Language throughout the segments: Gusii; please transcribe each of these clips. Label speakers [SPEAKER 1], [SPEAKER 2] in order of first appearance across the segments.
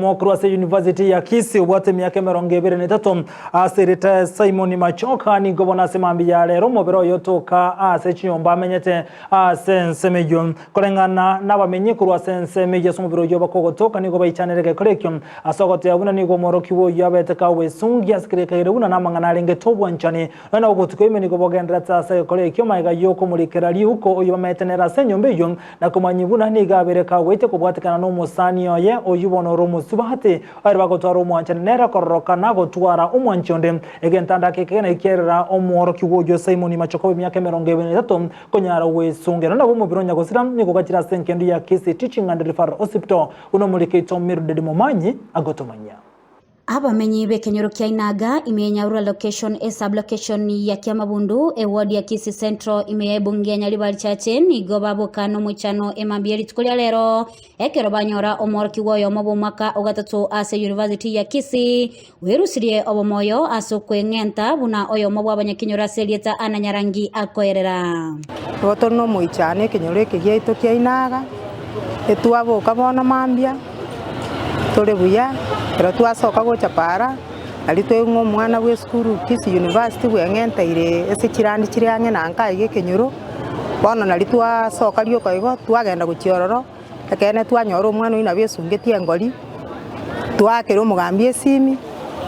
[SPEAKER 1] Omokorwa ase University ya Kisii obwate emiaka 23 ase erieta Simon Machoka nigo bono ase mambia ya rero omobere oye otoka ase chinyomba amenyete ase ensemo eyio. Koreng'ana nabamenyi korwa ase ensemo eyio ase omobere oyio bakogotoka nigo baichanire egekora ekio ase ogoteba buna nigo omworokigwa oyio abete kagwesungia ase keria kaire buna namang'ana arengete obwanchani Nonya na obotuko ime nigo bogendererete ase egekora ekio magega y'okomorikera riuko oyio bamaete nere ase enyomba eyio, na komanyia buna nigo abeire kagoitia kobwatekana nomosani oye, oyio bono ore omosubati, ere bagotwara omwanchani nere kororoka na gotwara omwanchi onde. Egentanda eke ekegena ekiarera omworokigwa oyio Simoni Machoka bw'emiaka 23 konyara gwesungera. Nabo omobere o nyagosira nigo ogachire ase engendu ya Kisii Teaching and Referral Hospital, buna omoriki oito Mildred Momanyi agotomanyia.
[SPEAKER 2] Abamenyi b'ekenyoro kia Inaga, ime ya Nyaurura Location, esub-location ya Kiamabundu, eward ya Kisii Central, ime ya ebunge ya Nyaribari Chache, nigo baboka nomoichano emambia ye rituko ria rero ekero banyora omworokigwa oyomo bw'omwaka ogatato ase University ya Kisii bwerusirie obomoyo ase okweng'enta buna oyomo bw'abanyakenyoro ase erieta Anna Nyarangi akoerera.
[SPEAKER 3] Igo tore nomoichano ekenyoro eke giaito kia Inaga, etwaboka bono mambia. Tore buya, ekero twasoka gocha para, aria twaigwa ng'a omwana bwa esukuru Kisii University bweng'enteire ase chirandi chire ang'e na nka iga ekenyoro, bono naria twasoka rioka igo, twagenda gochia ororo, ekeene twanyora omwana oyio nabo esungetie engori, twaakera omogambi esimi,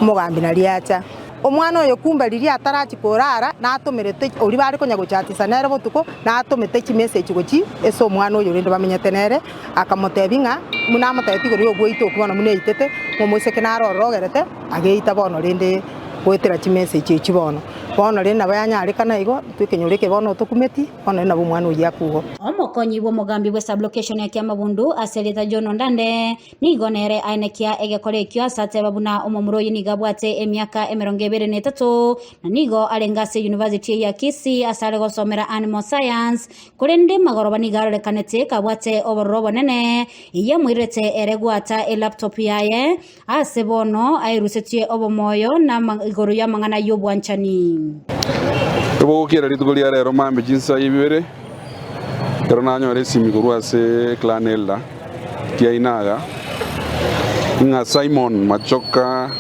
[SPEAKER 3] omogambi naria acha. Omwana oyo kumbe riria atarachia korara, natomerete oria bare konya gochatisa nere botuko, natomete chimessage gochia ase omwana oyo rende bamenyete nere, akamotebia ng'a buna amotebetie igoro y'ogoita okwo bono buna eitete, ng'a omoiseke naro ororo ogerete, ageita bono rende goetera chimessage echio bono. Bono rende nabo yanyarekana igo, intwe ekenyoro eke bono tokumeti. Bono nabo omwana oyio akugwa.
[SPEAKER 2] Omokonyi bw'omogambi bwe sub-location ya Kiamabundu ase erieta John Ondande nigo nere aenekia egekora ekio ase ateba buna omomura oyio nigo abwate emiaka 23 na nigo arenge ase university ya Kisii ase are gosomera Animal Science korende magoroba nigo arorekanete kabwate obororo obonene eyio amoirerete ere gwata elaptop yaye Aase bono aerusetie obomoyo na igoro y'amang'ana y'obwanchani.
[SPEAKER 4] Bogokiera rituko ria rero mambia chinsa ibere, ekero nanyora esimi korwa ase clan elder kiaino aya, ng'a Simon Machoka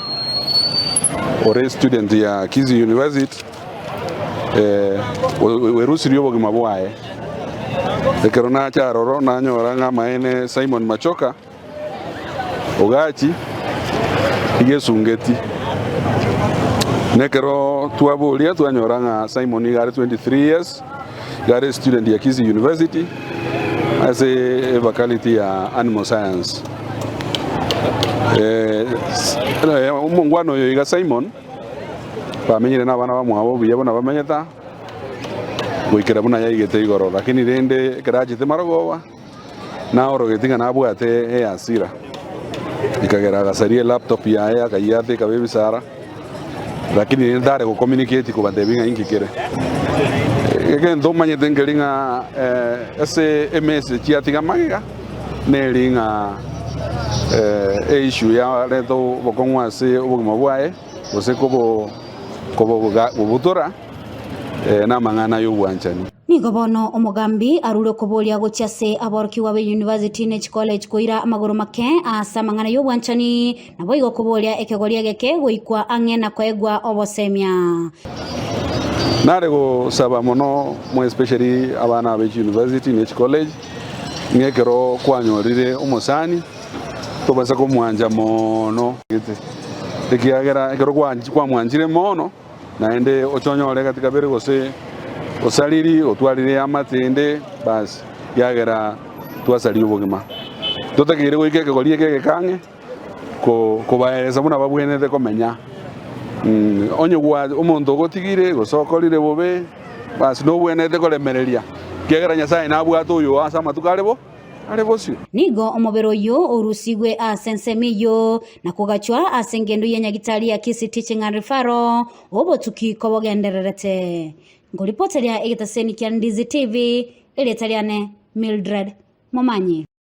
[SPEAKER 4] ore student ya Kisii University oerusirie obogima bwaye. Ekero nacha aroro nanyora ng'a amaene Simon Machoka. Ogachi iga esungeti. Na ekero twaboria twanyora ng'a Simon iga are 23 years, iga are student ya Kisii University ase efaculty ya Animal Science. Omongwana oyo iga Simon, bamenyire na abana bamwabo buya buna bamenyete aa, goikera buna yaigete igoro, lakini rende ekero achete marogoba. Naorogeti ng'a nabwate ehasira, ekagera agasaria elaptop yaye akayiata ekaba ebisara, lakini rende tare gocommunicate kobatebia ng'a inki kere. Egento omanyete nkeri ng'a ase emessage yatiga magega, neri ng'a eissue yareta obokong'u ase obogima bwaye, gose kobo kobobutora namang'ana y'obwanchani.
[SPEAKER 2] Nigo bono omogambi arure okoboria gochia ase aborokigwa be university ne chicollege koira amagoro make ase amang'ana y'obwanchani, naboigo koboria ekegori egeke goikwa ang'e na koegwa obosemia.
[SPEAKER 4] Nare gosaba mono more especially abana be chiuniversity ne chicollege ng'a ekero kwanyorire omosani tobasa komwancha mono gete ekiagera ekero kwamwanchire mono Naende ochonyore gati kabere gose osariri, otwarire eamate ende, basi yagera twasaria obogima. Totakeire goika ekegori eke egekang'e kobaeresa buna babwenerete komenya. Onye omonto ogotigire gose okorire bobe, basi nobwenerete koremereria, ekiagera Nyasaye nabwate oyo ase amatuko are bo. Are bosio.
[SPEAKER 2] Nigo omobere oyio orusigwe ase ensemo eyio, na kogachwa ase engendo ye nyagitari ya Kisii Teaching and Referral, obotuki kobogendererete. Nkoripoteria egetaseni kia Ndizi TV, erieta riane Mildred Momanyi.